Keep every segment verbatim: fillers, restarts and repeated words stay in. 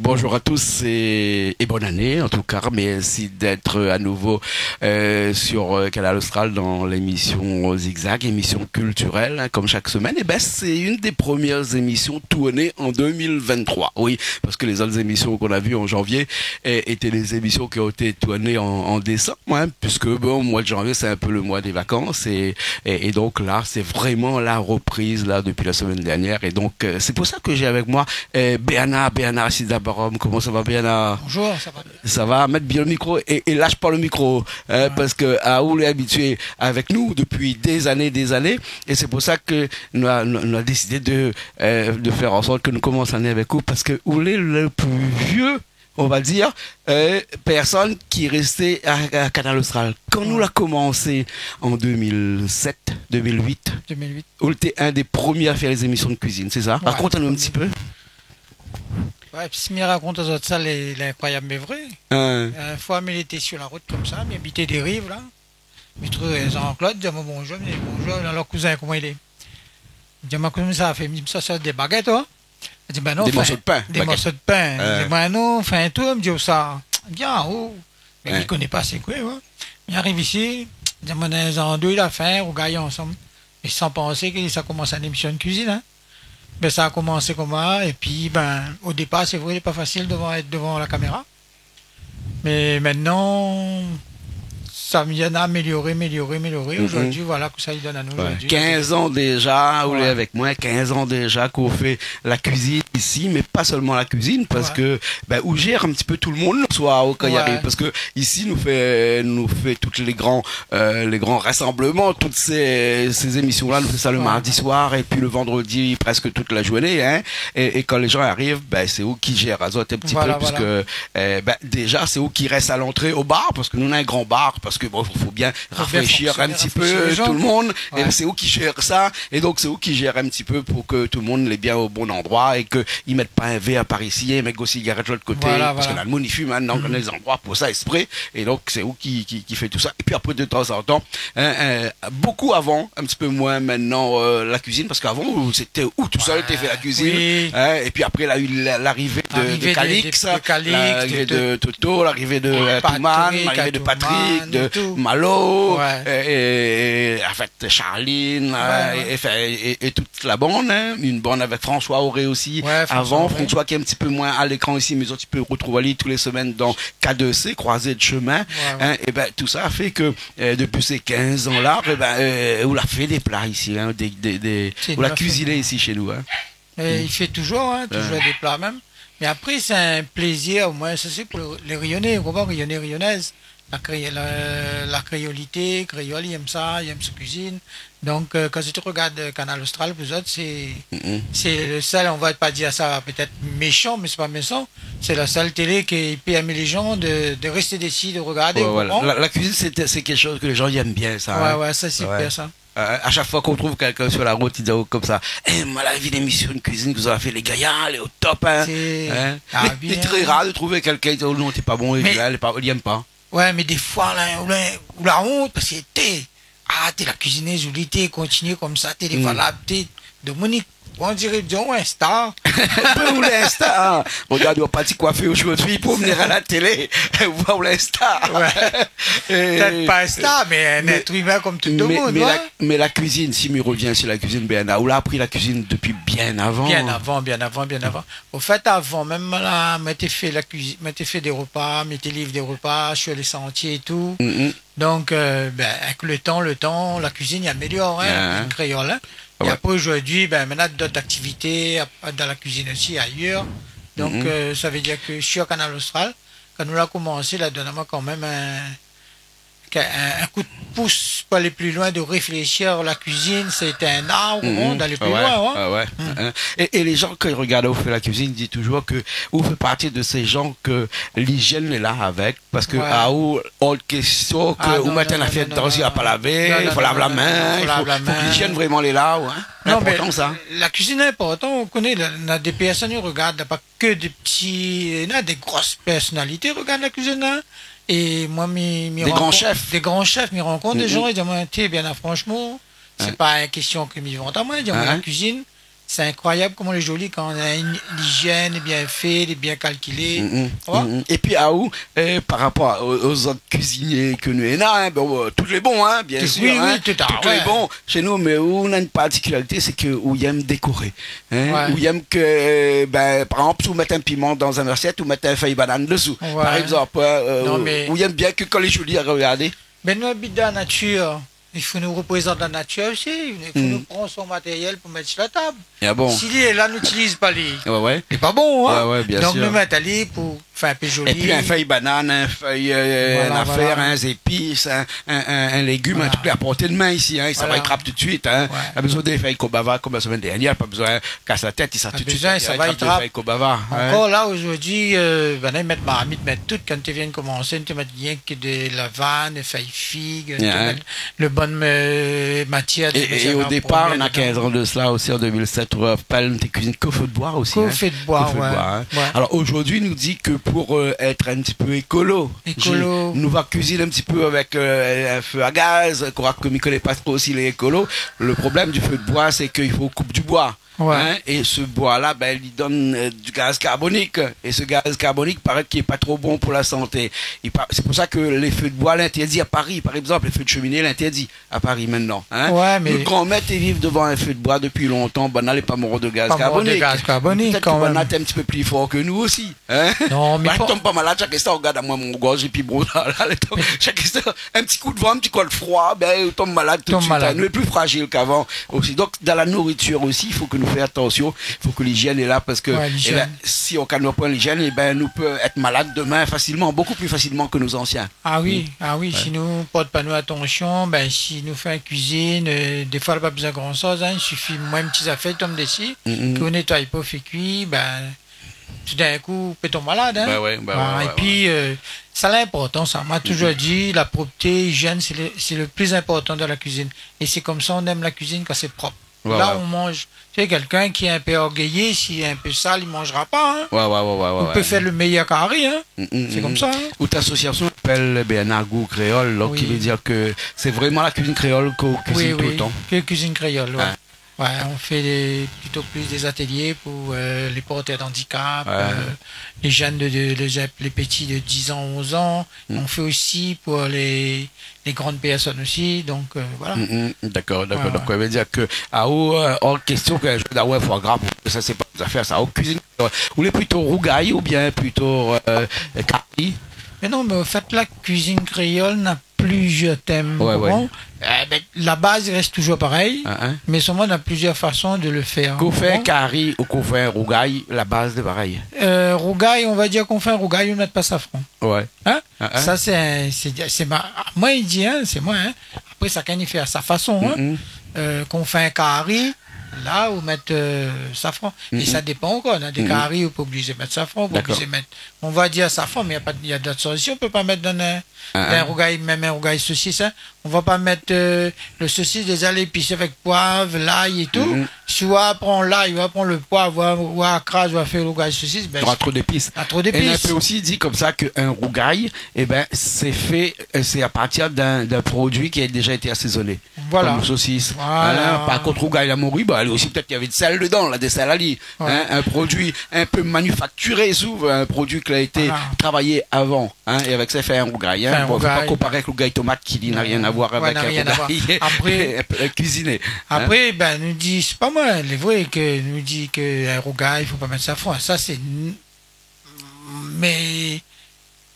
Bonjour à tous et, et bonne année, en tout cas. Merci d'être à nouveau, euh, sur, euh, Kanal Austral dans l'émission Zigzag, émission culturelle, hein, comme chaque semaine. Et ben, c'est une des premières émissions tournées en deux mille vingt-trois. Oui, parce que les autres émissions qu'on a vues en janvier, eh, étaient des émissions qui ont été tournées en, en décembre, hein, puisque, bon, le mois de janvier, c'est un peu le mois des vacances. Et, et, et donc là, c'est vraiment la reprise, là, depuis la semaine dernière. Et donc, euh, c'est pour ça que j'ai avec moi, euh, Bernard, Bernard Sidabarom. Comment ça va, Bernard ? Bonjour, ça va bien. Ça va ? Mèt bien le micro et, et lâche pas le micro, hein, ouais, parce que, ah, ou lé abitié avec nous depuis des années, des années. Et c'est pour ça que nou la, nou, nou la désidé de, euh, de faire en sorte que nou komans lané avec ou, parce que ou lé le plus vieux, on va dire, euh, personne qui restait à, à Kanal Austral. Kan nou la komansé en deux mille sept, deux mille huit, deux mille huit, ou lété un des premiers à faire les émissions de cuisine, c'est ça ? Ouais, raconte-nous un petit peu. Ouais, pi si mi rakont azot sa, lé, lé inkroyab, mé vré. Hein. Une fois, mi lété sur la route comme ça, mi abité Dérive, là. Mi trouv Jean-Claude, di amoin bonjour, mi di bonjour, alor kouzin, koman i lé ? Li di amoin, koman sa fé ? Mi di, sa, sa dé bagèt, hein ? Li di, ben non, des morceaux de pain, des morceaux de pain. Hein. Mi di, ben non, enfin, tout, mi di, ousa ? Li di, ah, oh. Mé li koné pa sé koué, hein. Mi ariv isi, li di amoin, néna in zandouy la fin, ou gingn ansanm. É san pansé ke sa komans in émission de cuisine, hein. Ben, sa la komansé koman, épi, ben, o dépar, sé vré, lé pa fasil dovan, èt dovan la kaméra. Mé mintnan, sa la bien amélioré, amélioré, amélioré. Mhm. Zordi, voilà kosa i done anou zordi. Ouais. Quinze ans déjà, ou lé avèk moin, quinze ans déjà k'ou fé la cuisine isi, mé pa solman la cuisine, parce que, ben, ou jèr in ti pé tout le monde le soir, kan i ariv, parce que isi, nou fé, nou fé tout lé gran euh, les grands rassemblements, toutes ces, ces émissions-là, nou fé sa le mardi soir et puis le vendredi, presque toute la journée, hein. Et, et kan lé jan i ariv, ben, sé ou ki jèr azot in ti pé, voilà, puisque, euh, ben, déjà, sé ou ki rès à l'entrée au bar, parce que nou néna in gran bar, parce que, bon, fo bien rafréshir in ti pé tout le monde, é sé ou ki jèr sa, é donk sé ou ki jèr in ti pé pou ke tout le monde lé bien au bon endroit é ke i mèt pa in vèr par isi, i mèt in sigarèt de l'ot koté, voilà, parce que la, le moun i fim, hein, donk néna dé zandroi pou sa, ésprè. É donk, sé ou ki, ki, ki fé tout sa. Épi apré, de tan zan tan, hein, euh, bokou avan, in ti pé moin mintnan, euh, la cuisine, parce qu'avant, ou, sété ou tousèl té fé la cuisine, hein, épi apré, la u la, l'arivé de, de Calix, l'arivé de Toto, l'arivé de Atoumane, l'arivé de Patrick, de Malo, euh, é, é, an fèt, Charline, euh, é, enfin, é, é tout la bann, hein, une bann avèk François Auré osi. Ouais, François Auré. Avan, François ki lé in ti pé moin à l'écran isi, mé zot i pé retrouv ali tou lé semèn dan K deux C, Croisée de chemin, hein, é ben, tout sa la fé ke, euh, depuis ces quinze ans-là, é ben, euh, ou la fé dé pla isi, hein, dé, dé, dé, ou la kuiziné isi shé nou, hein. É i fé toujours, hein, toujours dé pla mèm. Mé apré, sé in plézir, omoin, sa sé pou lé, lé Rényoné, ou konpran, Rényoné, Rényonèz. La kré-, la, la kréolité, kréol, i èm sa, i èm son kuizine. Donk, euh, kan zot i rogard, euh, Kanal Austral, pou zot, sé, sé le sèl, on va pa dir sa pétèt méshan, mé sé pa méshan, sé la sèl télé ki pèrmé lé jan de, de rès isi, de rogardé, ou konpran ? Ouais, ouais. La, la cuisine, sé, sé kékshoz ke lé jan i èm bien, sa, hein. Ouais, ouais, sa, sé klèr, sa. Euh, à chaque fois qu'on trouve quelqu'un sur la route, i di, oh, konmsa, « Eh, moin la vi lémisyon de kuizine ke zot la fé, lé gayar, lé o top, hein. » Sé, ah, bien. Lé, lé trè rar de trouv kèlkin i di, « Oh non, té pa bon, é la, lé pa, li èm pa. » Ouais, mé défoi, la, ou la, ou la ont, parske té, ah, té la kuiziné, ou lé, té kontinié konmsa, té lé valab, té Dominique, on diré, di amoin, in star. Ou lé in star, hein. Regard, ou la parti koifé zordi pou vnir à la télé. Ou lé in star. Ouais. Pétèt pa in star, mé in èt imin konm tout le moun, mé la, mé la kuizine, si mi revien sur la kuizine, Bernard, ou la apri la kuizine depuis bien avan. Bien avan, bien avan, bien avan. An fèt, avan mèm, la, moin té fé la kuizi-, moin té fé dé repa, moin té liv dé repa sur lé santié é tout. Donk, euh, ben, avèk le tan, le tan, la kuizine i amélior, hein, la kuizine kréol, hein. Ah ouais. É apré, zordi, ben, moin néna d'ot aktivité, a, dan la kuizine osi, ayèr. Donk, euh, sa vé dir ke sur Kanal Austral, kan nou la komansé, la done amoin kan mèm in, in, in kou d'pous pou alé pli loin, de réfléshir la kuizine, sé in ar, ou konpran, d'alé pli loin, hein. Ah ouais. Hein. É, é lé jan, kan i rogard aou fé la kuizine, i di toujours ke ou fé parti de sé jan ke lijièn lé la avèk. Parske, ah, ou, ot késtion ke ou mèt in afèr dedan, si la pa lavé, i fo lav la min, i fo, fo ke lijièn vréman lé la, hein. Non, mé linportan, sa. La kuizine lé inportan, ou koné, la, na dé pèrsone i rogard, na pa ke dé pti, na dé gro pèrsonalité i rogard la kuizine, hein. É moin, mi, mi rankont dé gran shèf. Dé gran shèf, mi rankont dé jan, i di amoin, « Té, Bernard, franchman, sé pa in késtion ke mi vant amoin, i di amoin, la kuizine, Sé inkroiyab koman lé zoli kan néna in lizièn lé bien fé, lé bien kalkilé. Mm, mm, mm, mm. Épi aou, euh, par rapor o, o zot kuizinié ke nou néna, hein, bon, euh, tout lé bon, hein, bien sir, oui, hein, oui, tout lé bon shé nou, mé ou néna in partikilarité, sé ke ou yèm dékoré, hein, ou yèm ke, ben, par égzanp, si ou mèt in piman dan in asièt, ou mèt in fèy banane dsou, par égzanp, hein, euh, ou yèm bien ke kan lé zoli a rogardé. Ben, nou abit dan la natir. I fo nou reprézant la natir osi. I fo nou pran son matérièl pou mèt si la tab. Ah bon ? Si li lé la, nou itiliz pa li. Ouais, ouais. Lé pa bon, hein ? Ouais, ouais, bien sir. Donk, nou mèt ali pou fé in pé zoli. Épi in fèy banane, in fèy, euh, voilà, in afèr, in zépis, in, in, in, in légim, in truk, lé a porté d'min isi, hein. Sa va, i trap tout suit, hein. Ouais. Pa bezoin dé fèy kobava konm la semèn dernièr, pa bezoin kas la tèt, i sort tout suit, i trap dé fèy kobava, hein. Ankor la, zordi, euh, ben, i mèt marmit, mèt tout, kan té vien komansé, té mèt rienk de la vann, fèy fig, té mèt le bann, euh, matièr. É, é o dépar, na kinz an de sela osi, an deux mille sept, ou rapèl, nou té kuizine ke fé d'boi osi, hein. Ke fé d'boi, ouais. Alor, zordi, nou di ke pou, euh, èt in ti pé ékolo, nou va kuizine in ti pé avèk, euh, in fé a gaz, korak ke mi koné pa tro si lé ékolo. Le problèm du fé d'boi, sé ke i fo koup du boi. Ouais. Hein, é se boi-la, ben, li donn, euh, du gaz karbonik. É se gaz karbonik, parèt ke lé pa tro bon pou la santé. Sé pou sa ke lé fé d'boi lé intèrdi a Paris, par égzanp, lé fé d'sheminé lé intèrdi a Paris mintnan, hein. Ouais, mé nout granmèr té viv dovan in fé d'boi dopi lontan, banna lé pa mor de gaz karbonik. Pa mor de gaz karbonik, kan mèm. Pétèt ke banna té in ti pé pli for ke nou osi. Hein ? Non, mé i tonm pa malad, shak instan, rogard amoin, mon gorz, épi bon, la, la, lé tonm. Shak instan, in ti kou d'van, in ti kou d'froi, ben, ou tonm malad tout suit, hein. Tonm malad. Nou lé pli frazil k'avan osi. Donk, dan la nouritir osi, i fo ke nou fé atansion, i fo ke lizièn lé la, parske, ében, si ou kan nou pran lizièn, ében, nou pé èt malad demin fasilman, bokou pli fasilman ke nout zansien. Ah oui, ah oui, si nou port pa nou atansion, ben, si nou fé in kuizine, euh, défoi, la pa bezoin gran shoz, hein, i sifi moin in ti zafèr i tonm dési, ke ou nétoy pa, ou fé kui, ben, toudinkou, ou pé tonm malad, hein. Bah ouais, bah ouais, ouais. Épi, euh, sa, lé inportan, sa. Moin la touzour di, la propté, lizièn, sé le, sé le pli inportan dan la kuizine. É sé konmsa, nou èm la kuizine kan sé prop. Ouais, ouais. La, ou manz, ou koné, kèlkin ki lé in pé orgéyé, si lé in pé sal, i manzra pa, hein. Ouais, ouais, ouais, ouais. Ou pé fé le méyèr kari, hein. Mm, mm. Sé konmsa, hein. Out asosiasion i apèl Bernard Goût Créole, donk, ki vé dir ke sé vréman la kuizine kréol ke ou kuizine toultan. Oui, oui, ke kuizine kréol, ouais. Ouais, nou fé dé, plito plis dé zatélié pou, euh, lé portèr d'andikap, euh, lé jenn de, de, lé jenn, lé pti de diz an, onz an. Nou fé osi pou lé, lé grann pèrsone osi, donk, euh, voilà. Mm, mm, dakor, dakor. Ouais, ouais. Donk, sa i vé dir ke, ah, ou, euh, or késtion ke mi vé avoir in foi gra, sa, sé pa zafèr sa. Ou kuizine, euh, ou lé plito rougay oubien plito, euh, kari ? Mé non, mé o fèt, la kuizine kréol na plizièr tèm, ou konpran ? Ouais, ouais. Eh ben, la baz i rès touzour parèy, mé solman na plizièr fason de le fèr, ou konpran ? Ke ou fé in kari ou ke ou fé in rougay, la baz lé parèy. Euh, rougay, on va dir ke ou fé in rougay, ou mèt pa safran. Ouais. Hein ? Sa, sé, sé, sé ma-, moin, i di, hein, sé moin, hein. Apré, shakinn i fé a sa fason, hein. Mm, mm. Euh, kan ou fé in kari, la, ou mèt, euh, safran. É sa dépan ankor. Na dé kari ou pé oblizé mèt safran, ou pé oblizé mèt, on va dir safran, mé na pa, na dot solision. Ou pé pa mèt dan in, dan in rougay, mèm in rougay sosis, hein. On va pa mèt, euh, le sosis, déza lé épis avèk poiv, lay é tou. Mm. Si ou va pran lay, ou va pran le poiv, ou va, ou va kraz, ou va fé rougay sosis, ben, na tro dépis. Na tro dépis. É on pé osi dir konmsa ke in rougay, eh ben, sé fé, euh, sé a partir d'in, d'in produi ki la déza été asézoné. Voilà. Konm sosis. Voilà. Hein, par kont, rougay la mori, ben, ali osi, pétèt i navé de sèl dedan, la, dé sèl ali. Ouais. Hein, in produi in pé manifaktiré, souvan, in produi ki la été travayé avan. Hein, é avèk sa, i fé in rougay, hein. Fé in rougay. Bon, fo pa konparé avèk rougay tomat ki, li, na rien a voir avèk in rougay kuiziné, hein. Apré, ben, nou di, sé pa mal, lé vré ke nou di ke in rougay, fo pa mèt safran. Sa, sé n-, mé,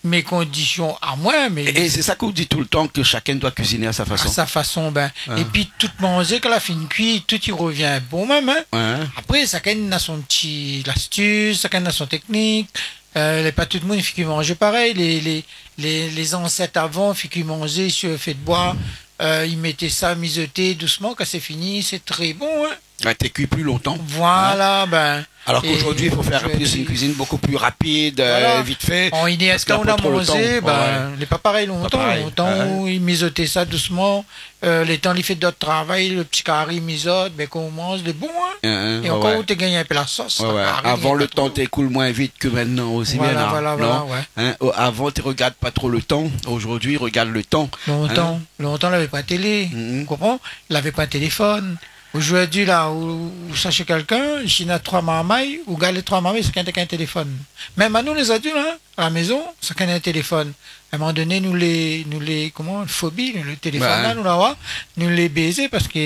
mé kondision amoin, mé... É, é sé sa ke ou di toultan, ke shakinn doi kuiziné a sa fason. A sa fason, ben. Épi, tout manzé, kan la fine kui, tout i revien bon mèm, hein. Ouais. Apré, shakinn na son ti lastis, shakinn na son téknik. Euh, lé pa tout moun i fé kui manzé parèy. Lé, lé, lé, lé zansèt avan i fé kui manzé si fé d'boi, euh, i mèt sa, mizoté dousman, kan sé fini, sé tré bon, hein. Ouais, té kui pli lontan, hein. Voilà, ben, alor ke zordi, i fo fé plis in kuizine bokou pli rapid, euh, vit fé, parske na pa tro le tan. Voilà. An inn èr d'tan, ou la manzé, ben, lé pa parèy lontan. Pa parèy, ouais. Lontan, ou i mizoté sa dousman, euh, le tan li fé dot travay, le ti kari mizot, ben, kan ou manz, lé bon, hein. Hein, hein, ouais, ouais. É ankor, ou té gingn in pé la sos, la kari, lé pa tro. Ouais, ouais. Avan, le tan té ékoul moin vit ke mintnan osi, bien, non ? Voilà, voilà, ouais. Hein, o-, avan, té rogard pa tro le tan. Zordi, rogard le tan, hein. Lontan, lontan, lavé pa télé, ou konpran ? Lavé pa téléfone. Zordi la, ou, ou sa shé kèlkin, si na troi marmay, ou gard lé troi marmay, shakinn néna in téléfone. Mèm anou, lé zadoult, in, a la mézon, shakinn néna in téléfone. A in moman doné, nou lé, nou lé, koman, fobi, le téléfone la, nou la, nou lé bézé, parske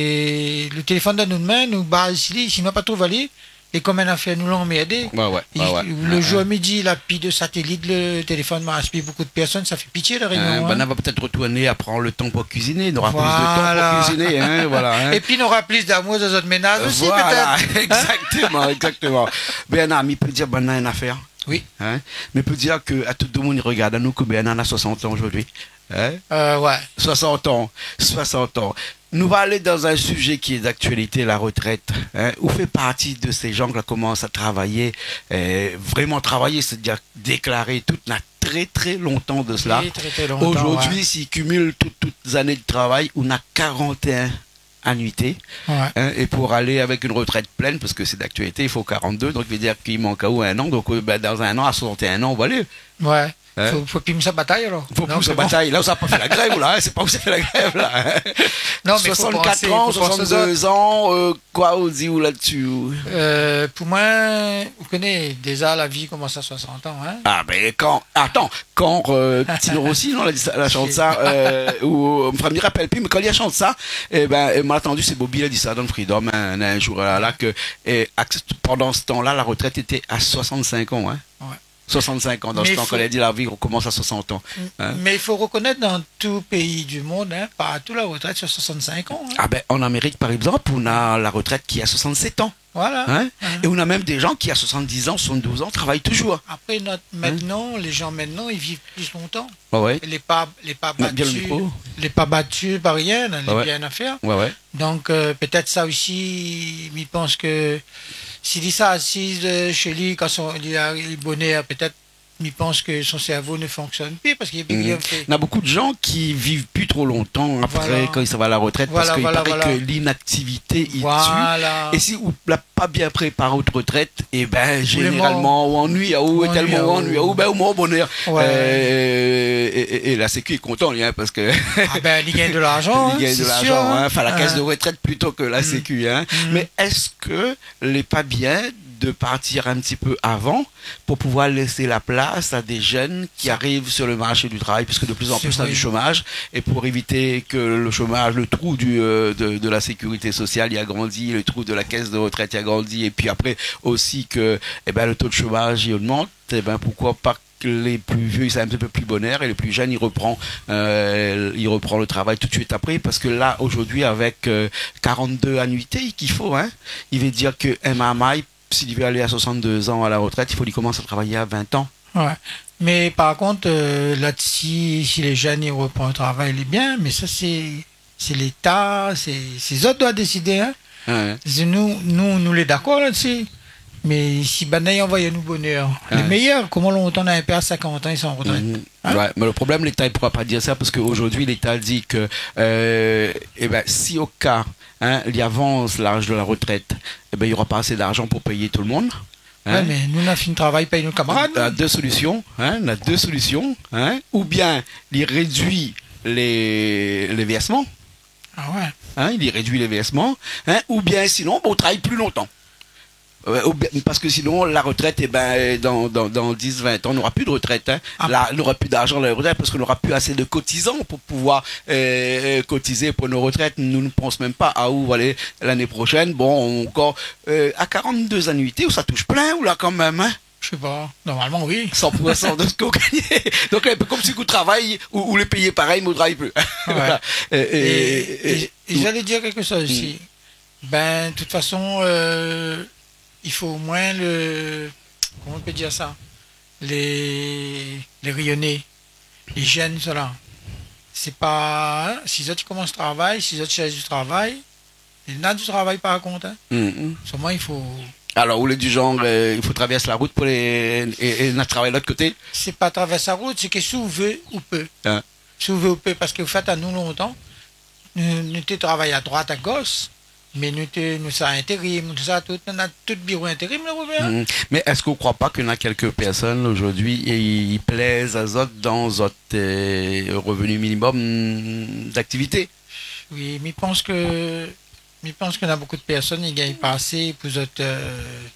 le téléfone dan nout min, nou baz si li, si nou la pa trouv ali, é konm in afèr nou lanmèrdé. Ouais, ouais, ouais, ouais. Le jour midi, la pi de satelit, le téléfone i marsh pi, bonpé de pèrsone, sa fé pitié, La Rényon, in. Banna va pétèt retourné aprann le tan pou kuiziné. Nora plis de tan pou kuiziné, in, voilà, in. Épi nora plis d'amour dan zot ménaz osi, pétèt. Voilà, exactement, exactement. Bernard, mi pé dir banna in afèr. Oui. In ? Mi pé dir ke a tout demoun i rogard anou, ke Bernard na soisant an zordi. In ? Euh, ouais. Soisant an, soisant an. Nou va alé dan in sizé ki lé d'aktualité, la retrèt. In ? Ou fé parti de sé jan ki la komans a travay, euh, vréman travay, sétadir déklaré tout, na trè, trè lontan de sela. Oui, trè, trè lontan, ouais. Zordi, si i kimil tout, tout zané de travay, ou na karant-é-in annuité, ouais, in, é pou alé avèk in retrèt plèn, parske sé d'aktualité, i fo karant-dé, donk i vé dir k'i mank aou in an, donk, euh, bin, dan in an, a soisant-é-in an, ou va alé. Ouais. In ? Fo, fo plim sa batay, alor. Fo plim sa batay. La, ou sa pa fé la grèv, la, in, sé pa ou sa fé la grèv, la, in. Non, mé fo pansé, fo pansé. Soisant-quatre an, soisant-dé an, euh, koi ou di ou la-dsi, ou ? Euh, pou moin, ou koné, déza, la vi i komans a soisant an, in. Ah, bin, kan, atann, kan, euh, Tino Rossi, non, la di sa, la shant sa, euh, ou, euh, anfin, mi rapèl pi, mé kan li la shant sa, é bin, euh, ma la antann, sé Bobby la di sa dan Freedom, in, in jour, la, la, ke, é, ak-, pandan se tan-la, la retrèt lété a soisant-sink an, in. Ouais. Soisant-sink an, dan se tan ke la di la vi i rokomans a soisant an, in. Mé i fo rokonèt, dan tout péi du monn, in, partou, la retrèt sé soisant-sink an, in. Ah bin, an Amérik, par égzanp, ou na la retrèt ki a soisant-sèt an. Voilà. In ? É ou na mèm dé jan ki, a soisant-diz an, soisant-douz an, travay touzour. Apré, nout, mintnan, lé jan mintnan, i viv pli lontan. Ah ouais. Lé pa, lé pa bati, lé pa bati par rien, lé bien afèr. Ouais, ouais. Donk, euh, pétèt sa osi, mi pans ke si li sa asiz, euh, shé li, kan son, li ariv bonèr, pétèt mi pans ke son sèrvo ne fonksyonn pi parske li lé pi bien fé. Na bonpé de jan ki viv pi tro lontan apré, kan i sava a la retrèt, parske i paré ke l'inaktivité i tu. Voilà. É si ou la pa bien préparé out retrèt, é bin, zénéralman, ou anuiy aou, é tèlman ou anuiy aou, bin, ou mor bonèr. Ouais. Euh, é, é, é la sécu lé kontan, li, in, parske li gingn de larzan, in, sé sir. Li gingn de larzan, in. Anfin, la kès de retrèt plito ke la sécu, in. Mé èske lé pa bien de partir in ti pé avan pou pouvoir lès la plas a dé jenn ki ariv sur le marché du travail, puisque de plus en plus, on a du chômage, et pour éviter que le chômage, le trou du, euh, de, de la sécurité sociale, il agrandit, le trou de la caisse de retraite, il agrandit, et puis après aussi que, eh ben, le taux de chômage, il augmente, eh ben, pourquoi pas que les plus vieux, ils sortent un petit peu plus bonheur, et les plus jeunes, ils reprennent, euh, ils reprennent le travail tout de suite après, parce que là, aujourd'hui, avec, euh, quarante-deux annuités qu'il faut, hein, il veut dire que M M I si li vé alé a soisant-dé zan a la retrèt, i fo li komans a travay a vin an. Ouais. Mé par kont, euh, la, si, si lé jenn i repran le travay, lé bien, mé sa, sé, sé Léta, sé, sé zot i doi désidé, hein. Ouais. Sé nou, nou, nou lé dakor la-dsi. Mé si banna i anvoy anou bonèr, lé méyèr, koman lontan na in pèr a sinkant an, i sort an retrèt ? Mhm. Hein ? Ouais, mé le problèm, Léta, i poura pa dir sa, parske zordi, Léta i di ke, euh, eh ben, si o ka, hein, li avans laz de la retrèt, eh ben, il y aura pas assez d'argent pour payer tout le monde, hein. Ouais, mé nou, nou la fine travay, pèy nout kamarad, nou. Na dé solision, hein, na dé solision, hein. Oubien li rédui lé, lé vèrsman. Ah ouais. Hein, li rédui lé vèrsman, hein, oubien sinon, bon, ou travay pli lontan. Euh, oubien, parske sinon, la retrèt, eh ben, dan, dan, dan dis, vin an, nora pi de retrèt, hein. Ah. La, nora pi d'arjan dan la retrèt parske nora pi asé de kotizan pou pouvoir, euh, euh, kotiz pou nout retrèt. Nou, nou pans mèm pa a ou alé lané proshèn. Bon, ankor, euh, a karant-dé annuité, ou sa toush plin, ou la, kan mèm, hein. Je sais pas. Normalman, oui. San pour san de sak ou gingn. Donk, in pé konm si ou travay, ou, ou lé péyé parèy, mé ou travay pi. Ouais. Voilà. É, é, é, é, é, é j'allais dire quelque chose aussi. Ben, de toute façon, euh, il faut au moins le, comment on peut dire ça ? Les, les Réunionnais, les jeunes, cela. Sé pa, hein, si zot i komans travay, si zot i shèrsh du travay, néna du travay par kont, hein. Mhm. Solman, i fo... Alors, ou lé du genre, euh, il faut traverser la route pour les, et, et na travay lot koté ? Sé pa traverser la route, sé ke si ou vé, ou pé. Hein. Si ou vé, ou pé, parske, an fèt, anou, lontan, nou, nou té travay a droit, a gosh, mé nou té, nou sa intérim, nou sa tout, nou na tout biro intérim la ouvèr. Mhm. Mé èske ou kroi pa ke na kèlk pèrsone zordi, i, i plèz azot dan zot, euh, revenu minimum d'activité ? Oui, mi pans ke mi pans ke na bonpé de pèrsone i gingn pa asé pou zot, euh,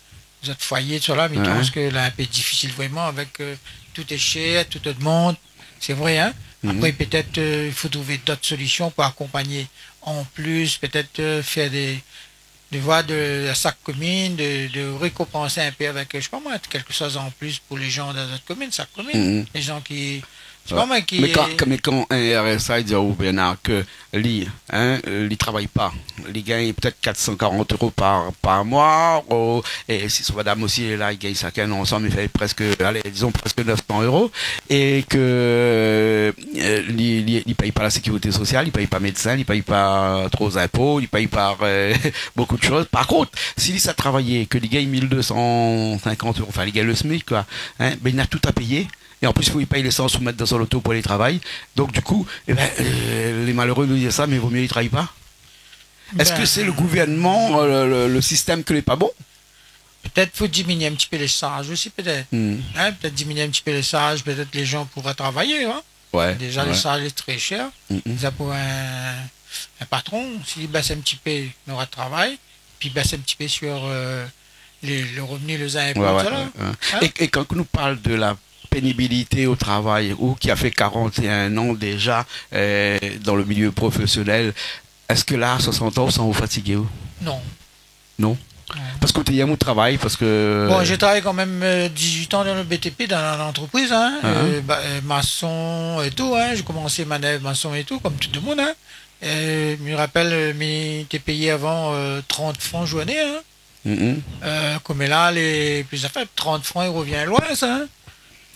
zot foiyé, tousala, mi pans ke la, in pé difisil vréman avèk, euh, tout lé shèr, tout ogmant. Sé vré, in. Apré, pétèt, euh, i fo trouv dot solision pou akonpagné an plis, pétèt, euh, fé dé, dé voi de, a shak komine, de, de rékonpansé in pé avèk, euh, mi sé pa moin, kèlkeshoz an plis pou lé jan dan zot komine, shak komine. Lé jan ki, mi sé pa moin, ki... Mé kan, mé kan in R S A i di aou, Bernard, ke li, in, li travay pa, li gingn pétèt kat san karant euro par, par moi, ou, é si son madam osi lé la, i gingn shakinn ansanm, i fé prèsk, alé, dizon prèsk nèf san euro, é ke, euh, li, li, li pèy pa la sékirité sosial, li pèy pa médsin, li pèy pa tro zinpo, li pèy pa, euh, bonpé de shoz. Par kont, si li sa travay, ke li gingn mil dé san sinkant euro, anfin, li gingn le smic, koi, in, bin, li na tout a péyé. É an plis, fo li pèy lésans pou mèt dan son loto pou alé travay. Donk, di kou, é bin, euh, lé maléré i di sa, mé vo myé li travay pa. Èske sé le gouvèrnman, euh, le, le, le sistèm ke lé pa bon ? Pétèt fo diminié in ti pé lé sharz osi, pétèt. In, pétèt diminié in ti pé lé sharz, pétèt lé jan poura travay, in. Déza, lé sharz lé tré shèr. Déza, pou in, in patron, si li bès in ti pé, nora travay, pi bès in ti pé sur, euh, lé, le revenu, lé zinpo, tousala. In ? É, é kan nou parl de la pénibilité o travay, ou ki la fé karant é in an déza, euh, dan le milié profésionèl, èske la, a soisant an, ou san fatigé, ou ? Non. Non ? Non. Parske ou té yèm out travay, parske... Bon, mi travay kan mèm, euh, dizuit an dan le B T P, dan lantrepriz, in, euh, ba, euh, mason é tou, in. Mi la komans manèv mason é tou, kom tout demoun, in. É mi rapèl, euh, mi té péyé avan, euh, trant fran zourné, in. Euh, koméla, lé pli zafèr, trant fran, i revien loin, sa, in.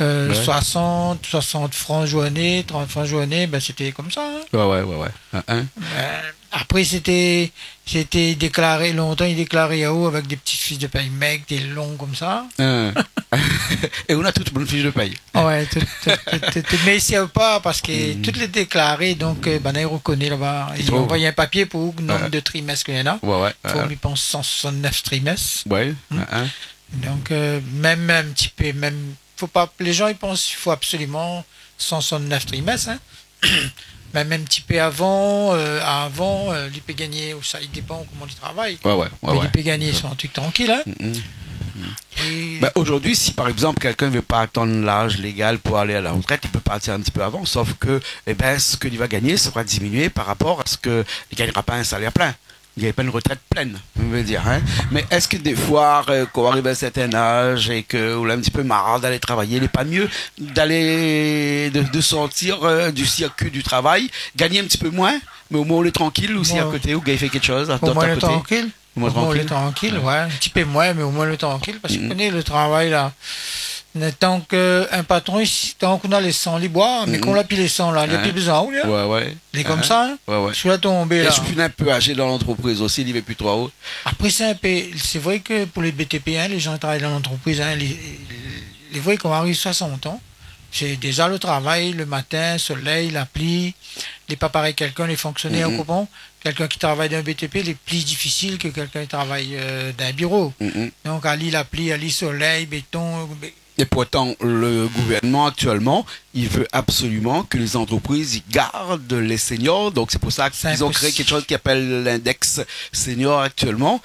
Euh, soisant, soisant fran zourné, trant fran zourné, bin, sété komsa, in. Ouais, ouais, ouais, ouais. Euh, apré, sété, sété déklaré, lontan, i déklaré aou avèk dé ti fich de pèy mèg, dé long komsa. É ou na tout bann fich de pèy. Ouais, tout, tout, tout, tout, tout. Mé i sèrv pa parske tout lé déklaré, donk, euh, banna i rokoné laba. I anvoy in papié pou ou, nonb de trimès ke néna. Ouais, ouais. Fo, mi pans, san soisant-nèf trimès. Ouais. Donk, euh, mèm in ti pé, mèm, fo pa, lé jan i pans i fo absoliman san soisant-nèf trimès, in. Mèm in ti pé avan, euh, avan, euh, li pé gingné, ou sa, i dépan koman li travay. Ouais, ouais, ouais. Mé li pé gingné son trik trankil, in. É... Bin, zordi, si par égzanp, kèlkin i vé pa atann laz légal pou alé a la retrèt, li pé partir in ti pé avan, sof ke, é bin, sak li va gingné sera diminié par rapor a sak li gingnra pa in salèr plin. Li gingn pa in retrèt plèn, mi vé dir, in. Mé èske défoi, euh, kan ou ariv a in sèrtin az é ke ou la in ti pé mar d'alé travay, lé pa myé d'alé, de, de sortir, euh, du circuit du travail, gingn in ti pé moin, mé omoin ou lé trankil, ou si a koté ou gingn fé kékshoz a dot a koté. Omoin ou lé trankil. Omoin ou lé trankil, ouais. In ti pé moin, mé omoin ou lé trankil, parske ou koné le travay la. Mé tank in patron isi, tank ou na le san, li boi, mé kan ou la pi le san la, li la pi bezoin aou, li, in. Ouais, ouais. Lé komsa, in. Ouais, ouais. Si ou la tonbé la. É si ou lé in pé azé dan lantrepriz osi, li vé pi tro aou. Apré, sé in pé, sé vré ke pou lé B T P, in, lé jan i travay dan lantrepriz, in, lé, lé vré kan ou ariv soisant an, sé déza le travay, le matin, solèy, la pli, lé pa parèy kèlkin, lé fonksionèr, ou konpran ? Kèlkin ki travay dan in B T P, lé pli difisil ke kèlkin ki travay, euh, dan in biro. Donk, ali la pli, ali solèy, béton, bé- É pourtan, le gouvèrnman aktièlman, i vé absoliman ke lé zantrepriz i gard lé sénior. Donk, sé pou sa k'i kré kékshoz k'i apèl l'indèks sénior aktièlman,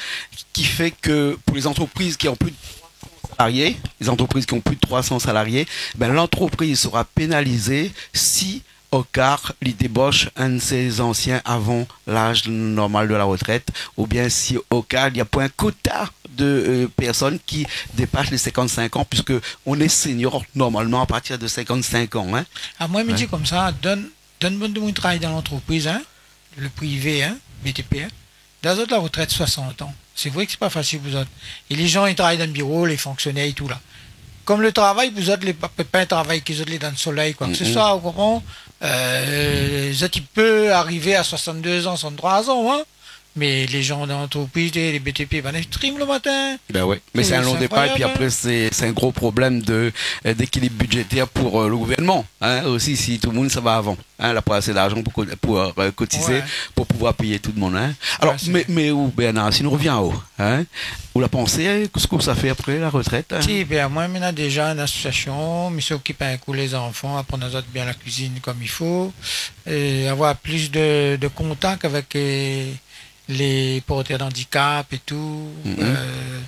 ki fé ke pou lé zantrepriz ki na plis de troi san salarié, lé zantrepriz ki na plis de troi san salarié, bin, lantrepriz sera pénalizé si o ka li débosh inn de sé zansien avan laz normal de la retrèt, oubien si o ka li na poin kota de, euh, pèrsone ki dépas lé sinkant-sink an, puiske ou lé sénior normalman a partir de sinkant-sink an, in. A, moin, mi di komsa, donn, donn bann demoun i travay dan lantrepriz, in, le privé, in, B T P, in. Donn azot la retrèt soisant an. Sé vré ke sé pa fasil pou zot. É lé jan i travay dan biro, lé fonksionèr é tou la. Kom le travay pou zot, lé pa, pa in travay ke zot lé dan le solèy, koi ke se soi, ou konpran ? Euh, zot i pé arivé a soisant-dé zan, soisant-troi zan, in. Mé lé jan dan lantrepriz, lé, lé B T P, bin, i trim le matin. Bin ouais. Mé sé in long déba, é pi apré, sé, sé in gro problèm de, euh, d'ékilib bidjétèr pou, euh, le gouvèrnman, in, osi, si tout demoun i sava avan. In, la pa asé larzan pou ko-, pou, euh, kotizé, pou pouvoir péyé tout demoun, in. Alor, mé, mé ou, Bernard, si nou revien aou, in, ou la pansé, kosa ou sa fé apré la retrèt, in ? Si, bin, moin, mi na déza in asosiasion, mi sa okip in kou lé zanfan, aprann azot bien la kuizine kom i fo, é avoir plis de, de kontak avèk, euh, les porteurs d'handicap et tout, euh,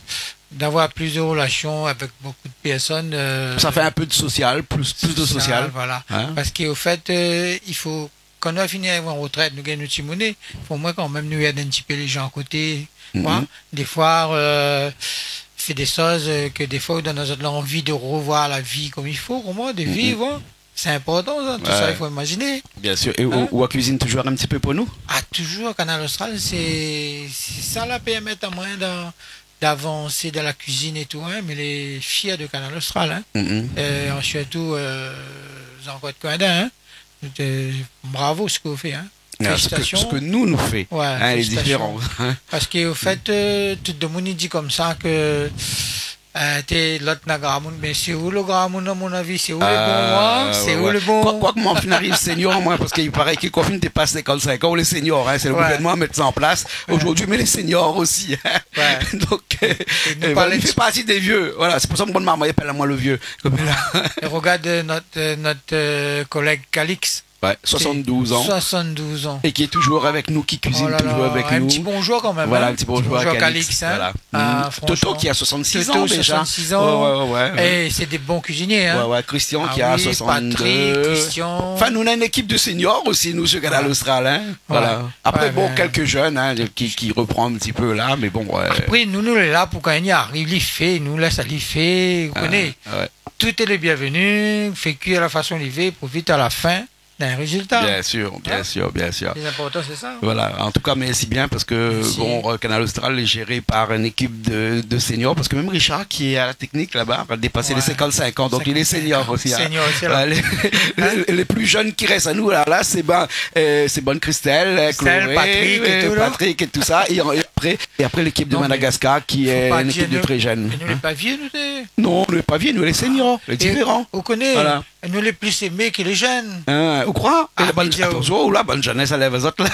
d'avoir plus de relations avec beaucoup de personnes, euh, Ça fait un peu de social, plus, plus de social, social. Voilà. Hein ? Parce qu'au fait, euh, il faut, kan nou la fini avèk nout retrèt, nou gingn nout ti moné, fo omoin kan mèm nou èd in ti pé lé jan a koté, koi. Défoi, euh, fé dé shoz, euh, ke défoi i done azot lanvi de revoir la vi kom i fo, koman, de viv, hein. Sé inportan, sa, tout sa, i fo imaziné. Bien sûr. Et ou, ou la kuizine toujours un petit peu pour nous ? Ah, toujours, Kanal Austral, sé, sé sa la pèrmèt amoin d'an-, d'avansé dan la kuizine é tout, hein, mé lé fièr de Kanal Austral, hein. Euh, surtout, euh, Jean-Claude Coindin, hein. Euh, bravo sak ou fé, hein. Ah, sak, sak nou nou fé, hein, lé diféran, hein. Félicitations. Parce que, au fait, euh, tout demoun i di komsa ke Euh, té, lot na gramoun, mé sé ou le gramoun, à mon avis, sé ou le bon, hein, sé ou le bon. Koi, koi ke moin, fine ariv senior, moin, parske i paré ke kan ou fine dépas sinkant-sink an, ou lé senior, hein, sé le gouvèrnman la mèt sa an plas. Zordi, mé lé senior osi, hein. Donk, euh, nou, nou fé parti dé vié. Voilà, sé pou sa ke mon momon i apèl amoin le vieux. Kom la. É regard, euh, nout, euh, nout, euh, kolèg Calix. Ouais, soixante-douze ans. Soixante-douze ans. Et qui est toujours avec nous, qui cuisine toujours avec nous. Oh là là, un petit bonjour quand même, hein. Voilà, un petit bonjour à Calix, hein. Voilà. Toto, franchement. Toto qui a soixante-six ans déjà. Toto, soixante-six ans. Ouais, ouais, ouais, ouais. Et c'est des bons cuisiniers, hein. Ouais, ouais, Christian qui a soixante-deux. Ah oui, Patrick, Christian. Enfin, nou néna une équipe de seniors aussi, nou, sur Kanal Austral, hein. Voilà. Après, bon, quelques jeunes, hein, qui, qui reprend un petit peu là, mais bon, ouais. Apré, nou, nou lé la pou kan i ariv, li fé, nou lès ali fé, ou koné. Ah ouais. Tout est le bienvenu, fé kui a la fason li vé, profit a la fin. Néna in rézilta. Bien sûr, bien sûr, bien sûr. Hein ? Le pli inportan, sé sa. Voilà. En tout cas, merci bien parce que, bon, euh, Kanal Austral est géré par une équipe de, de seniors, parce que même Richard qui est à la technique là-bas a dépassé les cinquante-cinq ans, donc il est senior aussi, hein. Senior aussi, alors. Voilà, les, les, les plus jeunes qui restent à nous, là, là, c'est ben, euh, c'est bonne Christelle, euh, Christelle, Chloé, Patrick et euh, tout, là. Patrick et tout ça, et, et après, et après l'équipe de Madagascar qui est une équipe de très jeunes. Non, mais faut pas dire, nou, nou lé pa vié, nou, té. Non, nou lé pa vié, nou lé senior, lé diféran. É ou koné, Voilà. Nou lé pli émé ke lé jenn. Hein, ou kroi ? Ah, la bann, mé di aou, atansion, ou la, bann jenn, sa lèv azot la.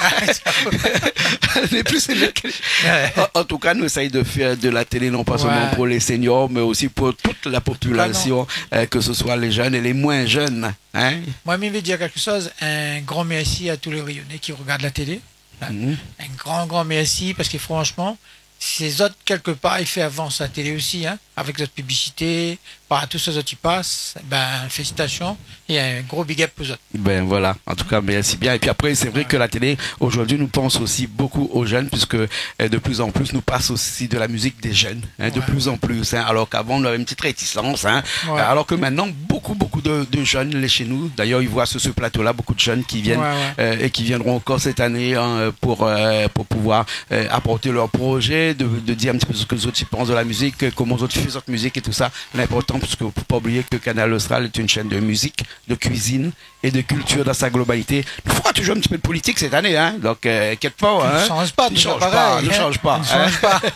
Lé pli émé ke lé... Ouais. En, en tout cas, nou éséy de fèr de la télé, non pas seulement pour les seniors, mais aussi pour toute la population, euh, que ce soit les jeunes et les moins jeunes, hein. Moin, mi vé dir kékshoz, in gran mèrsi a tout lé Rényoné ki regard la télé. Hein ? Mhm. In gran, gran mèrsi, parske franshman, sé zot, kèlkepar, i fé avans la télé osi, hein, avèk zot piblisité, partou sa zot i pas, bin, félicitations, é in gro big up pou zot. Ben voilà, en tout cas, merci bien. Et puis après, c'est vrai que la télé, aujourd'hui, nous pense aussi beaucoup aux jeunes, puisque, euh, de plus en plus, nous passe aussi de la musique des jeunes, hein, de plus en plus, hein. Alors qu'avant, on avait une petite réticence, hein. Ouais. Alors que maintenant, beaucoup, beaucoup de, de jeunes, les, chez nous, d'ailleurs, ils voient sur ce plateau-là beaucoup de jeunes qui viennent, euh, et qui viendront encore cette année, hein, pour, euh, pour pouvoir, euh, apporter leurs projets, de, de dire un petit peu ce que zot i pans de la musique, euh, comment zot i fé zot musique et tout ça. L'important, parce que faut pas oublier que Kanal Austral est une chaîne de musique, de cuisine et de culture dans sa globalité. Nou fera toujours un petit peu de politique cette année, hein. Donc, euh, inkièt pa, hein. Nou shanj pa, nou shanj pa, nou shanj pa, hein.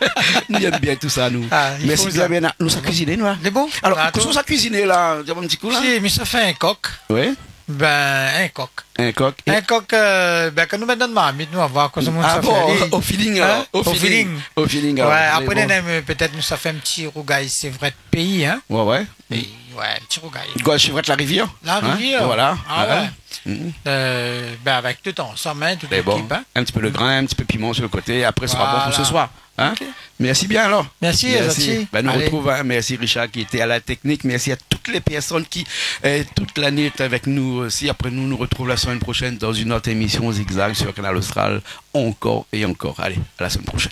Nou yèm bien tout sa, nou. Ah, i fo sa. Merci bien, nou sa kuiziné, nou, hein. Lé bon. Alors, kosa nou sa kuiziné la ? Di amoin in ti kou la. Si, mi sa fé in kok. Oui. Bin, in kok. In kok. In kok, euh, bin, kan nou mèt dan marmit, nou va voir kosa nou sa fé. Ah bon, au feeling, alors. Hein ? Au feeling. Au feeling, alors. Ouais, mais après, bon. Nou, euh, pétèt nou sa fé in ti rougay sévrèt péi, hein. Ouais, ouais. Péi, ouais, in ti rougay. Rougay sévrèt la rivière. La rivière. Hein ? Voilà. Ah ouais. Mhm. Euh, bin, avèk tout ansanm, hein, toute l'équipe, hein. Mais bon, un petit peu de grain, un petit peu de piment sur le côté, après, ce sera bon pour ce soir. Voilà. Hein ? Ok. Merci bien alors. Merci, Azati. Merci. Allez. Ben, nous retrouvons, hein, merci Richard qui était à la technique. Merci à toutes les personnes qui, euh, toute l'année est avec nous aussi. Après, nous nous retrouvons la semaine prochaine dans une autre émission Zigzag sur Kanal Austral. Encore et encore. Allez, à la semaine prochaine.